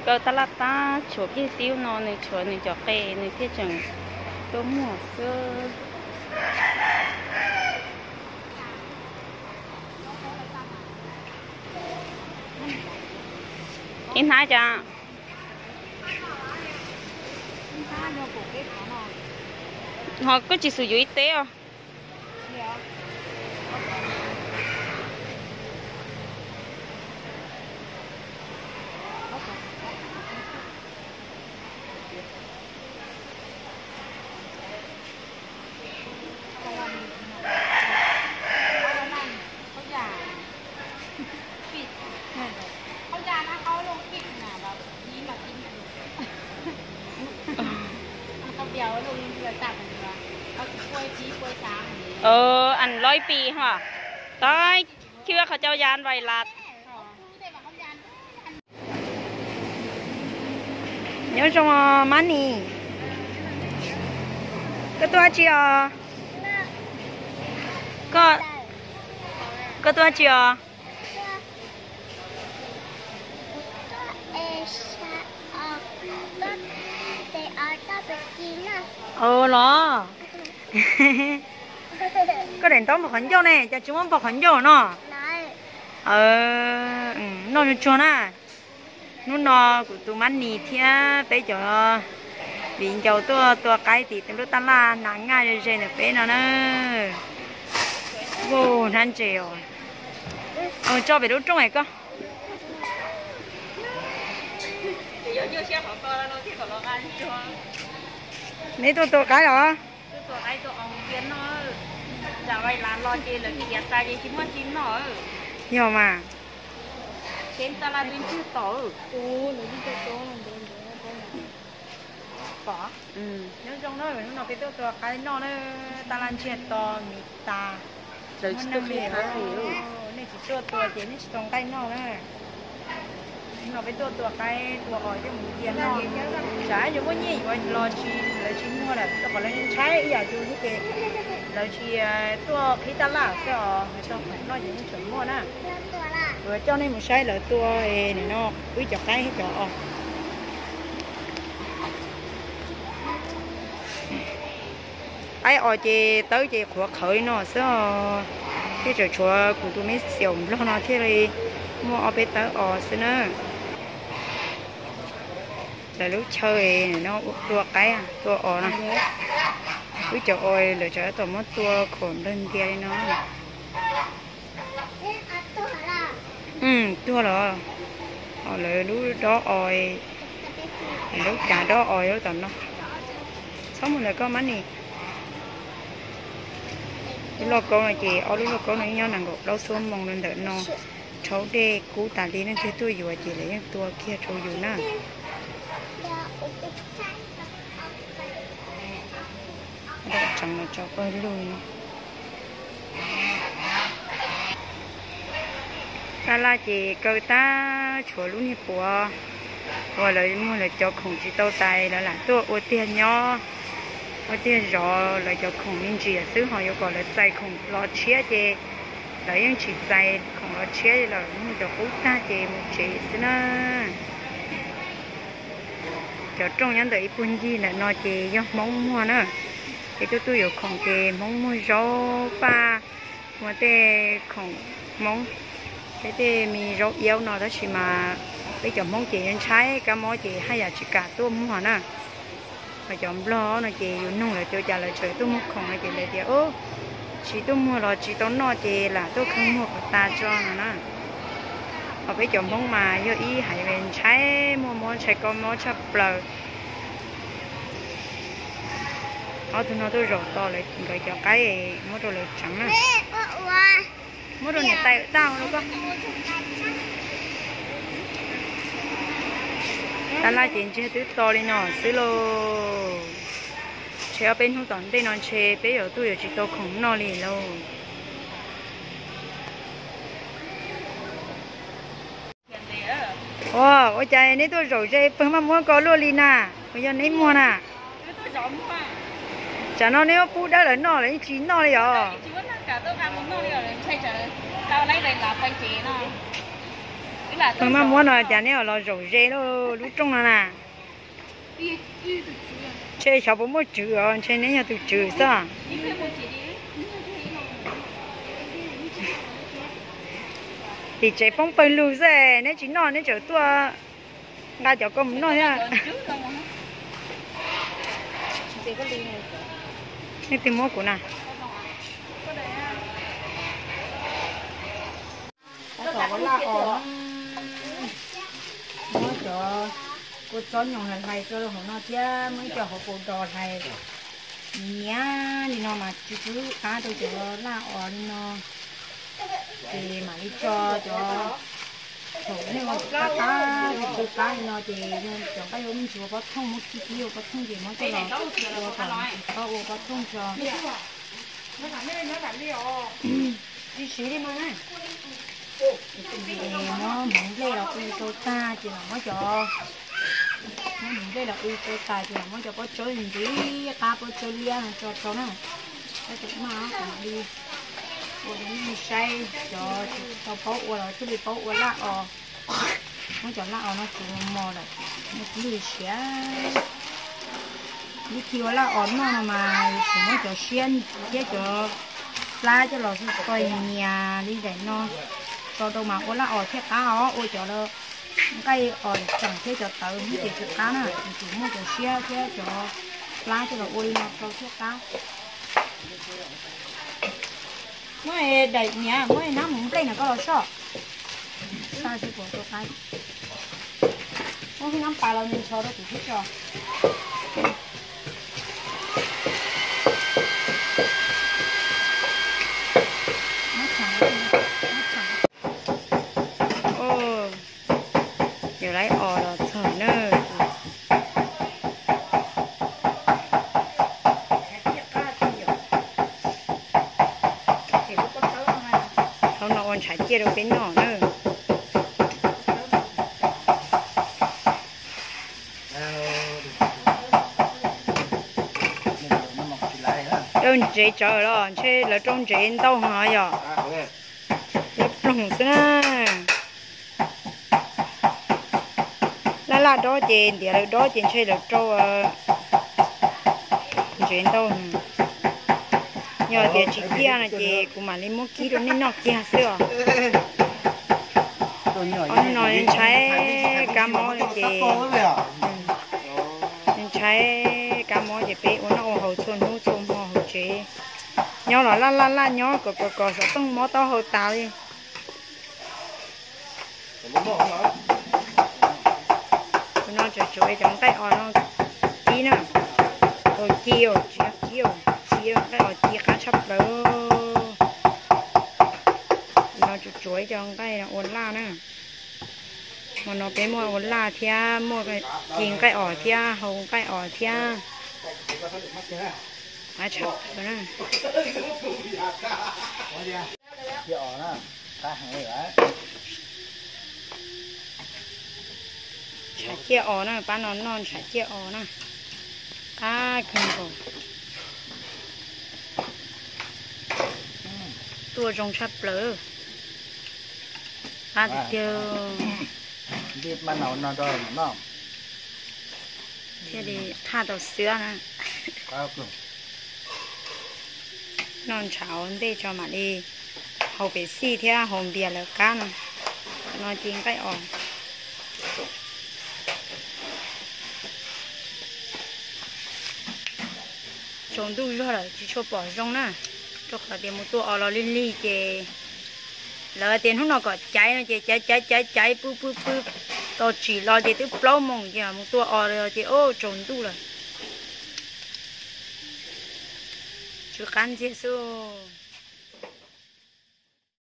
Kaw tab laj tab tshuav kiag tib no nws tshuav nws cov qe nws thiaj tseem tuaj muag xwb. Ib hnab cas? Ho koj tsis xum yuav ib teb os? As loib pis hos, tab chwb qhov cau yas vais las. Nyob zoo mab nis. Koj tuaj dab tsi os? Koj tuaj dab tsi os? Ua los, koj daim ntaub npog qhov ncauj ne, cas tsis muab npog qhov ncauj no? Noj tsuag tsuag na. Hnub no kuv tus mab nis thiab peb cov viv ncaus tuaj tua qaib tim tus lub tab laj hnav nqaij ze ze ntawm peb no na. Hnab ntses os. Tso pem lub rooj es koj. Neb tuaj tua qaib los? Yog mas. Nyob zoo na, hnub no peb tuaj tua qaib noj na, tab laj ntsiag to mis tas. Nej tsis tuaj tua ces nej tsis tau nqaij noj na. Hnub no peb tuaj tua qaib tua os coj mus cia noj. Tsam yuav muaj nyiaj yuav los tsis, lawv tsis muag lawm, rau qhov lawv ntshai ib yam yus thiab ces lawv tsis tuaj qhib tab laj xwb os, lawv tau khoom noj ces yeej tseem muaj na. Kuv coj nej mus saib lawv tua no, wb cov qaib thiab cov os. Qaib os ces tawb ces qhuav qhawv li no xwb os. Thiab tseem tshuav kuv tus me xiaum nplog no thiaj li muaj ob peb tawb os xwb na. Lawv lub chaw no tua qaib tua os no. Wb cov os lawv tseem tab tom muab tua khoom nplawg ntias li no. Tuag los. Lawv lub dob os, lub cav dob os lub tom no. Txhob mus ntawm koj mab nis. Lub lauj kaub no ces ob lub lauj kaub no yeej nyob nees nkaum plaub xuab moos rau ntawm no. Rhaub dej kub tas li, leej twg tuaj yuav ces lawv yeej tua kiag rau yus na. Tseev los tso pawg lug. Tab laj ces kaw tag tshuav lub niag puav uas lawv muag lawv cov khoom tsis tau tais, lawv lam tuaj ua tiag nyob, ua tiag zov lawv cov khoom me ntsis xwb, ho yuav kom lawv txais khoom los tshiab ces lawv yeej tsis txais khoom los tshiab lawm, muag cov qub tag ces mus tsev xwb na. Cov rooj nyob ntawm ib puag ncig ntawm no ces yog Hmoob muag na. Peb tuaj tuaj yuav khoom ces Hmoob muag zaub paj, muag tej khoom Hmoob, peb tej me zaub iab no, tab sis mas peb cov Hmoob ces ntshai kab mob ces haj yam tsis kam tuaj muag na. Ho cov Nplog no ces yus nug lawv tias cas lawv tseem tuaj muag khoom no ces lawv tias tsis tuaj muag los tsis tau noj ces lam tuaj kheej muag kom tas tso no na. Ho peb cov Hmoob mas yog ib haiv ntshai muaj mob ntshai kab mob tshaj plaws. Ob tug no tuaj zaum tos nkawd cov qaib muab rau lawv tseev na. Muab rau niam tais tag los koj. Tab laj ces ntsiag twb to li no xwb lauj. Ntshe ob peb hnub tom ntej no ntshe peb yuav tuaj yuav tsis tau khoom noj li lauj. Ua, ua cas neb tuaj zaum ze pawg maj muab ko luaj li na? Uas yog neb muag na? Tsam no neb muab pub dawb lawv noj lawv yeej tsis noj li os. Pheej maj muab no cas neb los zaum ze lub rooj no na. Ntshe xyov puas muaj tswv os, ntshe neb yog tus tswv xwb. Tim tsev poob pawg lug xwb, neb tsis noj neb tseem tuaj nqa cov ko mus noj thiab. Leej twg muab kuv na? Tab tom ua laj os, muab cov kua txob nyoos hlais hlais rau hauv no thiab muab ib co hauv paus dos hlais nyias li no mas tsis pub qab rau cov laj os li no. Ces mam li tso cov, thaum nej ua qab qab, tsw qab li no ces cov nqaij yuav me ntsis ua pob thooj, muab kib kib ua pob thooj ces muab coj los ua kom tsis txhob ua pob thooj tso. Tsis siv li no na. Muab hmoov nplej los ua rau tag ces los muab cov, muab hmoov nplej los ua rau tas ces los muab cov pob tsawb ntxiv, qab pob tsawb liab no tso rau na. Tab tom maj mam li ua rau nej saib, cov tsis tau paub ua los thiaj li paub ua laj os. Muab cov laj os no tsuav mos mos lawm, muab kib li siav. Ib khi ua laj os noj no mas yuav tsum muab cov siab thiab cov plab coj los xoi nyias li daim no tso rau mas ua laj os thiaj qab os. Ua cov nqaij os tseem thiab cov tawv ces tsis qab na, yuav tsum muab cov siab thiab cov plab coj los ua li no rau thiaj qab. Muab daim niam, muab hnab mus nplej no koj los soj. Soj seb puas tau qab. Muab hnab pas los nws ntsho rau kuv thiab tso. Yuav lawv os los txog na. Thaum no ua ntshav ciaj rau peb noj na. Rau ntsev tsawv los ntshe lawv rau ntsev ntau heev yom. Lawv ploog xwb na. Laj laj dob ces ntiav lawv dob ces ntshe lawv rau ntsev ntau. Yog tias tsis ciaj no ces kuv mam li muab kib rau nej noj kiag xwb os. Hnub no ntshai kab mob li ces, ntshai kab mob ces peb ua noj ua haus txhua hnub txhua hmo hauv tsev. Nyob los laj laj laj nyob kom kom kom xov tooj mob taub hau tas li. Tus no tsuav tsuav cov nqaij os no kib na. Ua ci, ci, ci, nqaij os ci qab tshaj plaws. Tus no tsuav tsuav cov nqaij no ua laj na. Hmo no peb muaj ua laj thiab muaj ci nqaij os thiab hau nqaij os thiab. Qab tshaj plaws na. Ntshav ciaj os na, pab no noj ntshav ciaj os na. Qab kawg nkaus. Tuaj zoo tshaj plaws. Qab tiag tiag. Thiaj li qhaj tau xwb na. Noj ntshav ua ntej tso mam li haus pem xij thiab haus npias lawv qab no. No ci nqaij os. Tsaus ntuj zog lawm tsis tshua pom zoo na, rau qhov tias mus tua os los lig lig ces lawv tias hnub no kom caiv no ces caiv caiv caiv caiv pw pw pw tos tsim los ces twb plaub moos ces mus tua os ces o tsaus ntuj lawm. Tsw qab ntxiag xwb.